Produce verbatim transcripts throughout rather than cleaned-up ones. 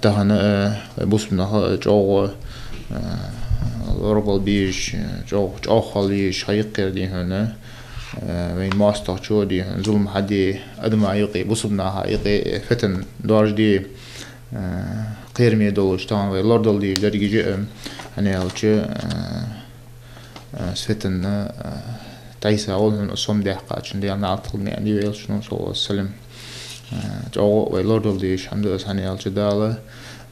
Тахан, э, вай бусалба нах, э, чӀоагӀа, э, лорабала безаш, э, чӀоагӀа, чӀоагӀа хила езаш хьайкхар дий хьона, э, вай моастагӀчо дий хьона, зулам хьаде, адама юкъе, бусалба наха юкъе, э, фитан доаржаде, э, кхераме долаш, тахан вай лорадала дезаш деррига а, хӀана аьлча, э, э, фитан, э, тайса гӀолхьун сом дехкачун Даьла наӀалт хилда маӀан дий вай элчано, саллаллаху Ӏалайхи ва саллам. Э, чӀоагӀа вай лорадала дезаш хӀама да из, хӀана аьлча Дала,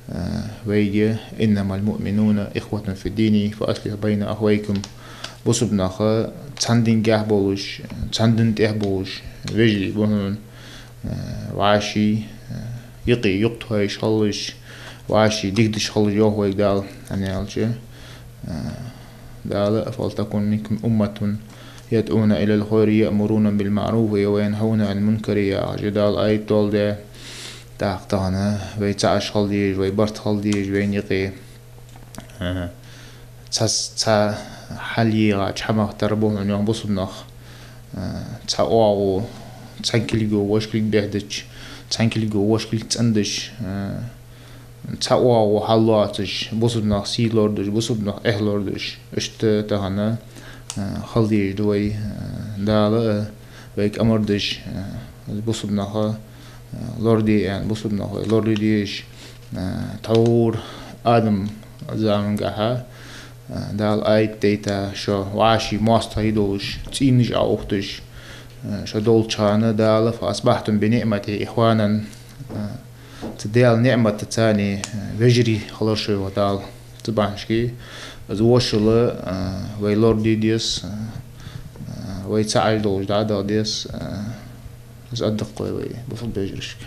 э, вайга: «إنما المؤمنون إخوة في الدين فأصلحوا بين أخويكم». Бусалба нах цхьан динагахьа болаш, цхьан дина тӀа болаш вежарий ба хьона, э, вӀаший, э, юкъе юкъ тохаш хилалаш, вӀаший дика деш хилалаш йоах вайга Дала, хӀана аьлча, э, Дала: «فلتكن منكم أمة يدعون إلى الخير ويأمرون بالمعروف وينهون عن المنكر», яхаш, Дала аят доаладаь. ТӀаккха тахан вай цхьааш хила дезаш, вай барт хила дезаш, вайна юкъе, э, цхьа, цхьа хьал егӀача хӀамах тара ба хьона, йоах, бусалба нах, э, цхьа оагӀув цхьан кулго вож кулг бӀехдича, цхьан кулго вож кулг цӀендеш, э, цхьа оагӀув хьаллоацаш, бусалба нах сий лорадеш, бусалба нах эхь лорадеш. Иштта тахан, э, хила дезаш да вай, э, Дала, э, вайга амар деш, э, бусалба наха, э, лораде аьнна, бусалба нах вай лораде дезаш, э, тхьовра Адама замангахьа, э, Дала аят дайта, шо вӀаший моастагӀий долаш, цӀийнаш Ӏоухаш, э, шо долча хана Дала: «فأصبحتم بنعمته إخوانا». Э, цу Даьла ниӀматаца, э, вежарий хилар шо, йоах Дала. Цу бахьанашка из вошал, э, вай лораде деза, э, вай цхьааш долаш дӀадала деза, э, из аргда-кх вай, вай бусалба вежарашка.